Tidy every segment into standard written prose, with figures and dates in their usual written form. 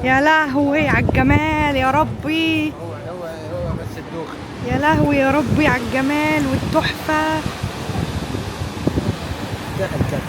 يا لهوي على الجمال يا ربي. هو هو هو بس الدوخ. يا لهوي يا ربي على الجمال والتحفة. ده الكابتن.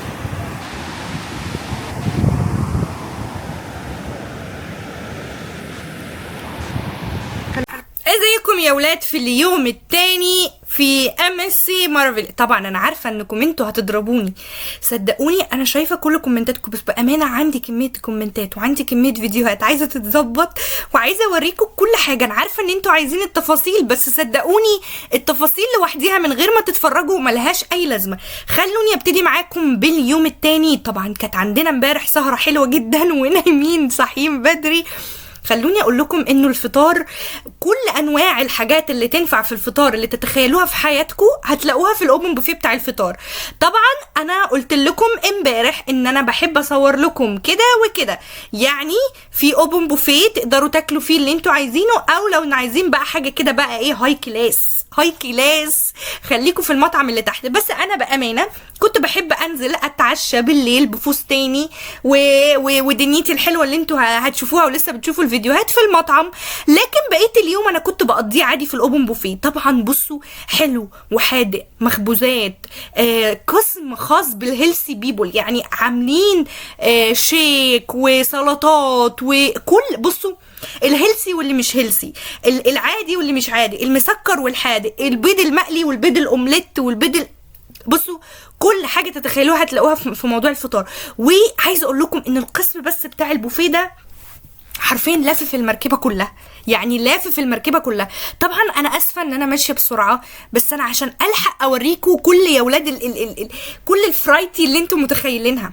ازيكم يا ولاد في اليوم التاني في MSC Meraviglia. طبعا انا عارفه انكم انتوا هتضربوني، صدقوني انا شايفه كل كومنتاتكم، بس بامانه عندي كمية كومنتات وعندي كمية فيديوهات عايزه تتظبط وعايزه اوريكم كل حاجة. انا عارفه ان انتوا عايزين التفاصيل، بس صدقوني التفاصيل لوحديها من غير ما تتفرجوا ملهاش اي لازمه. خلوني ابتدي معاكم باليوم التاني. طبعا كانت عندنا امبارح سهره حلوة جدا ونايمين صاحيين بدري. خلوني اقول لكم انه الفطار كل انواع الحاجات اللي تنفع في الفطار اللي تتخيلوها في حياتكم هتلاقوها في ال open buffet بتاع الفطار. طبعا انا قلت لكم امبارح ان انا بحب اصور لكم كده وكده، يعني في open buffet تقدروا تاكلوا فيه اللي انتوا عايزينه، او لو عايزين بقى حاجة كده بقى ايه high class، high class خليكم في المطعم اللي تحت. بس انا بامانه كنت بحب انزل اتعشى بالليل بفستاني ودنيتي الحلوة اللي انتوا هتشوفوها ولسه بتشوفوا الفيديوهات في المطعم، لكن بقية اليوم انا كنت بقضيه عادي في ال open buffet. طبعا بصوا حلو وحادق، مخبوزات، قسم خاص بال healthy people، يعني عاملين shake وسلطات وكل، بصوا ال healthy واللي مش healthy، العادي واللي مش عادي، المسكر والحادق، البيض المقلي والبيض الاومليت والبيض بصوا كل حاجة تتخيلوها هتلاقوها في موضوع الفطار. وعايزه اقول لكم ان القسم بس بتاع البوفيه ده حرفيا لافف المركبة كلها، يعني لافف المركبة كلها. طبعا انا اسفه ان انا ماشية بسرعة، بس انا عشان الحق اوريكم كل يا ولاد ال ال ال ال كل ال variety اللي انتم متخيلينها،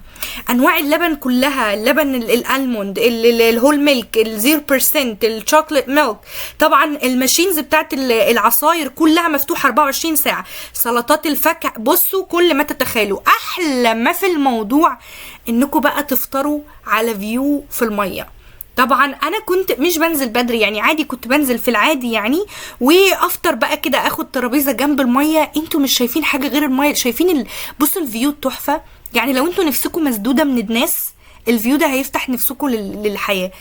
انواع اللبن كلها، اللبن ال almond، ال whole milk، ال 0%، ال chocolate milk، طبعا ال machines بتاعت العصاير كلها مفتوحة 24 ساعة، سلطات الفاكهة، بصوا كل ما تتخيلوا. احلى ما في الموضوع انكم بقى تفطروا على view في المية. طبعا انا كنت مش بنزل بدري، يعني عادي كنت بنزل في العادي يعني، وافطر بقى كده، اخد ترابيزة جنب المية. انتوا مش شايفين حاجة غير المية، شايفين بصوا ال view التحفة. يعني لو انتوا نفسكم مسدودة من الناس، ال view ده هيفتح نفسكم للحياة.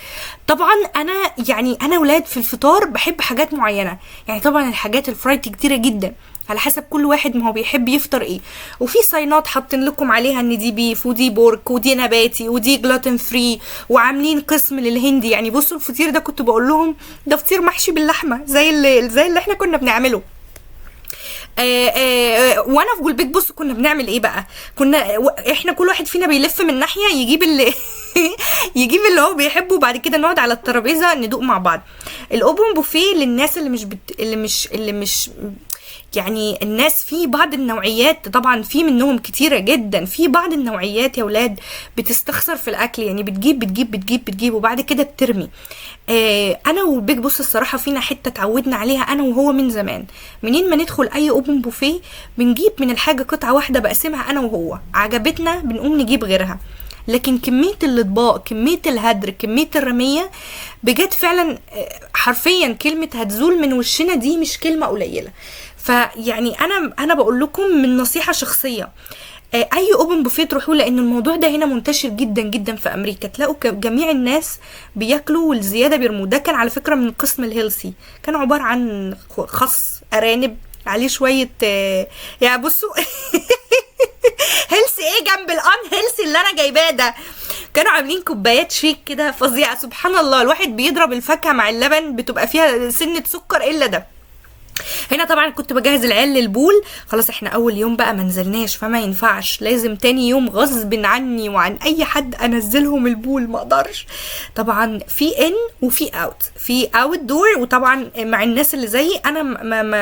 طبعا انا يعني انا ولاد في الفطار بحب حاجات معينة، يعني طبعا الحاجات ال variety كتيرة جدا على حسب كل واحد ما هو بيحب يفطر ايه. وفي sign ات حاطين لكم عليها ان دي beef ودي pork ودي نباتي ودي gluten free، وعاملين قسم للهندي. يعني بصوا الفطير ده كنت بقول لهم ده فطير محشي باللحمه زي اللي احنا كنا بنعمله. وانا في جولبيك بصوا كنا بنعمل ايه بقى، كنا احنا كل واحد فينا بيلف من ناحية يجيب اللي هو بيحبه، وبعد كده نقعد على الترابيزة ندوق مع بعض. ال open buffet للناس اللي مش بت... اللي مش اللي مش يعني الناس في بعض النوعيات، طبعا في منهم كتيرة جدا، في بعض النوعيات يا ولاد بتستخسر في الاكل، يعني بتجيب بتجيب بتجيب بتجيب وبعد كده بترمي. انا وال big boss الصراحة فينا حتة اتعودنا عليها انا وهو من زمان، منين ما ندخل اي open buffet بنجيب من الحاجة قطعة واحدة بقسمها انا وهو، عجبتنا بنقوم نجيب غيرها. لكن كمية الأطباق، كمية الهدر، كمية الرمية، بجد فعلا، حرفيا كلمة هتزول من وشنا دي مش كلمة قليلة. فيعني انا بقول لكم من نصيحة شخصية، اي open buffet تروحوا، لان الموضوع ده هنا منتشر جدا جدا في امريكا، تلاقوا جميع الناس بياكلوا والزيادة بيرموا. ده كان على فكرة من قسم ال healthy، كان عبارة عن خس ارانب عليه شوية، يعني بصوا healthy ايه جنب ال unhealthy اللي انا جايباه ده. كانوا عاملين كوبايات shake كده فظيعة، سبحان الله، الواحد بيضرب الفاكهة مع اللبن بتبقى فيها سنة سكر الا ده. هنا طبعا كنت بجهز العيال لل pool، خلاص احنا اول يوم بقى ما نزلناش، فما ينفعش، لازم تاني يوم غصب عني وعن اي حد انزلهم ال pool، ما اقدرش. طبعا في in وفي out، في outdoor، وطبعا مع الناس اللي زيي انا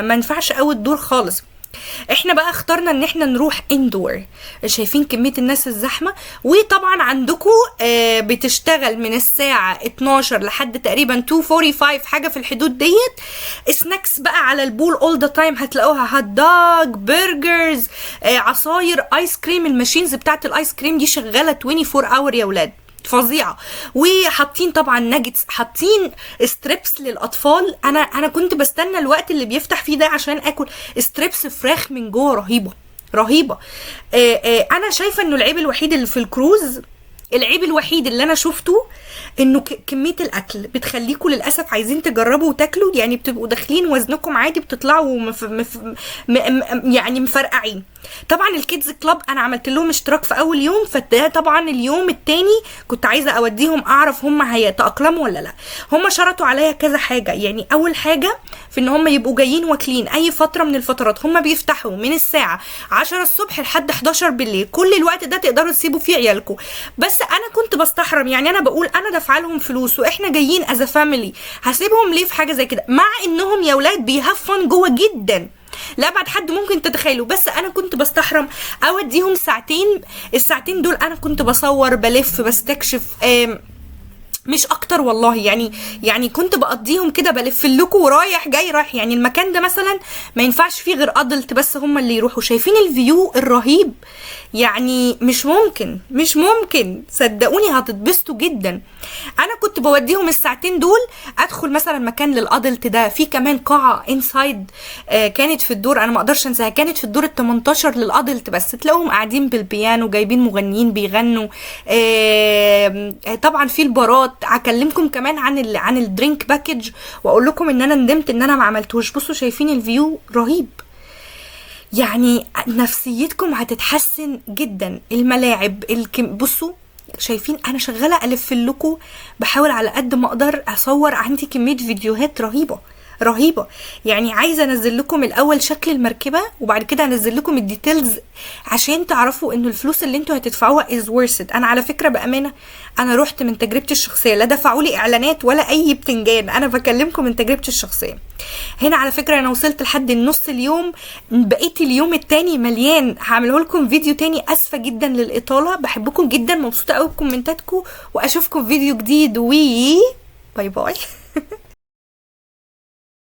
ما ينفعش outdoor خالص. احنا بقى اخترنا ان احنا نروح indoor. شايفين كمية الناس الزحمة. وطبعا عندكم بتشتغل من الساعة 12 لحد تقريبا 2:45، حاجة في الحدود ديت. snacks بقى على ال pool all the time هتلاقوها، hot dog، burgers، عصاير، ice cream. ال machines بتاعت ال ice cream دي شغالة 24 hour يا ولاد، فظيعة. وحاطين طبعا ناجتس، حاطين strips للاطفال. انا كنت بستنى الوقت اللي بيفتح فيه ده عشان اكل strips فراخ من جوه، رهيبة رهيبة. انا شايفه انه العيب الوحيد اللي في الكروز العيب الوحيد اللي انا شفته انه كمية الاكل بتخليكم للاسف عايزين تجربوا وتاكلوا، يعني بتبقوا داخلين وزنكم عادي بتطلعوا مف مف م م يعني مفرقعين. طبعا ال kids club انا عملت لهم اشتراك في اول يوم، فده طبعا اليوم التاني كنت عايزه اوديهم اعرف هم هيتاقلموا ولا لا. هم شرطوا عليا كذا حاجة، يعني اول حاجة في ان هم يبقوا جايين واكلين اي فترة من الفترات، هم بيفتحوا من الساعة 10 الصبح لحد 11 بالليل، كل الوقت ده تقدروا تسيبوا فيه عيالكم. بس انا كنت بستحرم، يعني انا بقول انا دافعه لهم فلوس واحنا جايين as family، هسيبهم ليه في حاجة زي كده؟ مع انهم يا ولاد بي have fun جوه جدا لا بعد حد ممكن تتخيلوا، بس انا كنت بستحرم اوديهم ساعتين. الساعتين دول انا كنت بصور بلف بستكشف، مش اكتر والله، يعني كنت بقضيهم كده بلف لكم ورايح جاي رايح. يعني المكان ده مثلا ما ينفعش فيه غير adult بس هم اللي يروحوا. شايفين ال view الرهيب؟ يعني مش ممكن، مش ممكن، صدقوني هتتبسطوا جدا. انا كنت بوديهم الساعتين دول، ادخل مثلا مكان لل adult ده، في كمان قاعة inside كانت في الدور، انا ما اقدرش انساها، كانت في الدور ال 18 لل adult بس، تلاقوهم قاعدين بالبيانو جايبين مغنيين بيغنوا، طبعا في البارات. هكلمكم كمان عن ال drink package واقول لكم ان انا ندمت ان انا ما عملتوش. بصوا شايفين ال view رهيب، يعني نفسيتكم هتتحسن جدا. الملاعب بصوا شايفين انا شغالة الف لكم، بحاول على قد ما اقدر اصور، عندي كمية فيديوهات رهيبة رهيبة. يعني عايزه انزل لكم الاول شكل المركبة وبعد كده انزل لكم ال details عشان تعرفوا انه الفلوس اللي انتوا هتدفعوها is worth it. انا على فكرة بامانه انا رحت من تجربتي الشخصية، لا دفعوا لي اعلانات ولا اي بتنجان، انا بكلمكم من تجربتي الشخصية. هنا على فكرة انا وصلت لحد النص اليوم، بقيت اليوم التاني مليان، هعمله لكم فيديو تاني. اسفه جدا للاطاله، بحبكم جدا، مبسوطة قوي بكومنتاتكم، واشوفكم في فيديو جديد، و bye bye.